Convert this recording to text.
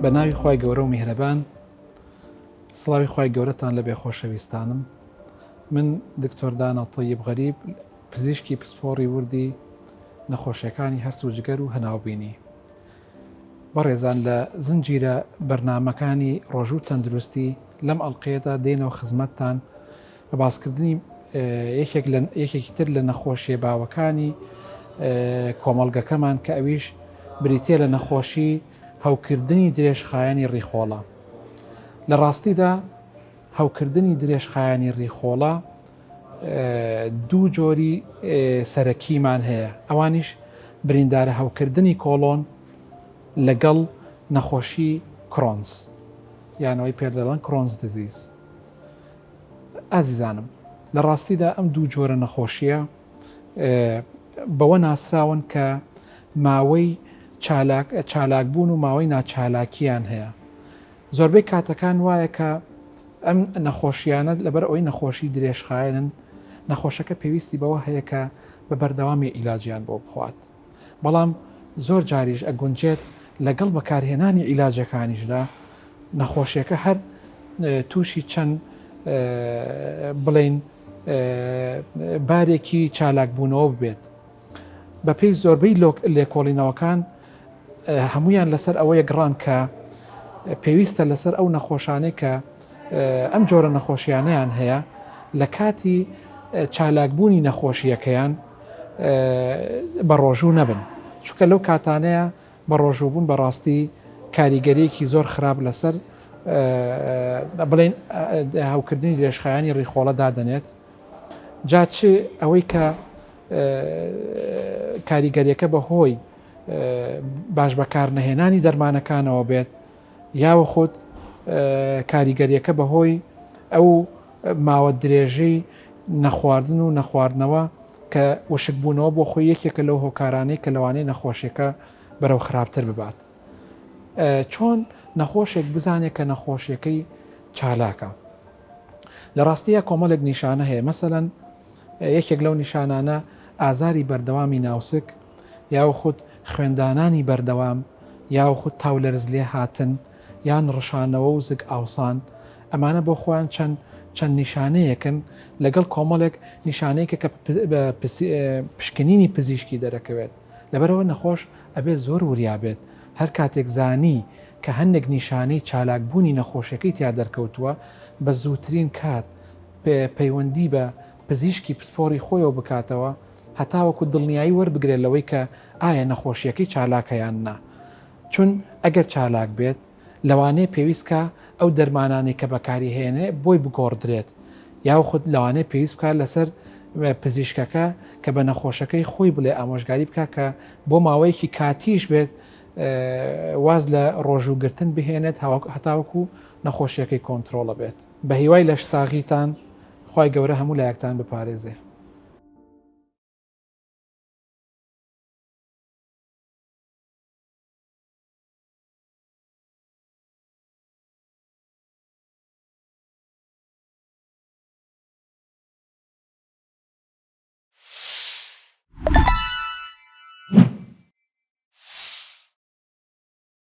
بە ناوی خوای گەورە و میهرەبان سڵاوی خوای گەورەتان لەبێ خۆشەویستانم من دکتۆر دانا تەیب غەریب پزیشکی پسپۆڕی وردی نەخۆشیەکانی هەرس و جگەر و هەناوبینی بەڕێزان لە زنجیرە بەرنامەکانی ڕۆژوو تەندروستی لەم ئەڵقەیەدا دێینەوە خزمەتتان بە باسکردنی یەکێک لە یەکێکی تر لە نەخۆشیە باوەکانی کۆمەڵگەکەمان کە ئەویش بریتە لە نەخۆشی هەوکردنی درێژخایەنی ڕیخۆڵە لە ڕاستیدا هەوکردنی درێژخایەنی ڕیخۆڵە دوو جۆری سەرەکیمان هەیە ئەوانیش بریندارە هەوکردنی کۆڵۆن لەگەڵ نەخۆشی Crohn's یانەوەی پێدەڵێن Crohn's disease. ئازیزانم لە ڕاستیدا ئەم دوو جۆرە نەخۆشیە بەوە ناسراون کە ماوەی چالاکبوون و ماوەی ناچالاکیان هەیە زۆربەی کاتەکان وایە کە ئەم نەخۆشیانە لەبەر ئەوەی نەخۆشی درێژخایەنن نەخۆشەکە پێویستی بەوە هەیە کە بە بەردەوامی عیلاجیان بۆ بخوات بەڵام زۆر جاریش ئەگونجێت لەگەڵ بەکارهێنانی عیلاجەکانیشدا نەخۆشیەکە هەر تووشی چەند بڵین بارێکی چالاکبوونەوە ببێت بەپێی زۆربەی لێکۆڵینەوەکان هەمویان لەسەر ئەوە یەکڕان کە پێویستە لەسەر ئەو نەخۆشانەی کە ئەم جۆرە نەخۆشیانیان هەیە لە کاتی چالاکبوونی نەخۆشیەکەیان بە ڕۆژوو نەبن چونکە لەو کاتانەیە بە ڕۆژووبوون بەڕاستی کاریگەریەکی زۆر خراپ لەسەر بڵێن هەوکردنی درێژخایەنی ڕیخۆڵە دادەنێت جا چ ئەوەی کە کاریگەریەکە بە هۆی باش بەکارنەهێنانی دەرمانەکانەوە بێت یاوەخود کاریگەریەکە بەهۆی ئەو ماوە درێژەی نەخواردن و نەخواردنەوە کە وشکبوونەوە بۆ خۆی یەکێکە لەو هۆکارانەی کە لەوانەیە نەخۆشیەکە بەرەو خراپتر ببات. چۆن نەخۆشێک بزانێت کە نەخۆشیەکەی چالاکە؟ لە ڕاستیە کۆمەڵێک نیشانە هەیە مەسەلەن یەکێک لەو نیشانانە ئازاری بەردەوامی ناوسک یاخود خوێندانانی بەردەوام یاخود تاولەرز لێ هاتن یان ڕشانەوە و زگ ئاوسان، ئەمانە بۆ خۆیان چەند چەند نیشانەیەکن لەگەڵ کۆمەڵێک نیشانەیەکە کە بە پشکنینی پزیشکی دەرەکەوێت، لەبەرئەوە نەخۆش ئەبێت زۆر وریا بێت هەر کاتێک زانی کە هەندێک نیشانەی چالاک بوونی نەخۆشیەکەی تیا دەرکەوتووە بە زووترین کات پەیوەندی بە پزیشکی پسپۆڕی خۆیەوە بکاتەوە هەتاوەکو دڵنیایی وەربگرێت لەوەی کە ئایا نەخۆشیەکەی چالاکە یان نا. چون ئەگەر چالاک بێت لەوانەیە پێویست کا ئەو دەرمانانەی کە بەکاری هێنێ بۆی بگۆڕدرێت یاوخود لەوانەیە پێویست بکات لەسەر پزیشکەکە کە بە نەخۆشەکەی خۆی بڵێ ئامۆژگاری بکات کە بۆ ماوەیەکی کاتیش بێت واز لە ڕۆژووگرتن بهێنێت هەتاوەکو نەخۆشیەکەی کۆنترۆڵە بێت. بەهیوای لەشساغیتان خوای گەورە هەموو لایەکتان بپارێزێ.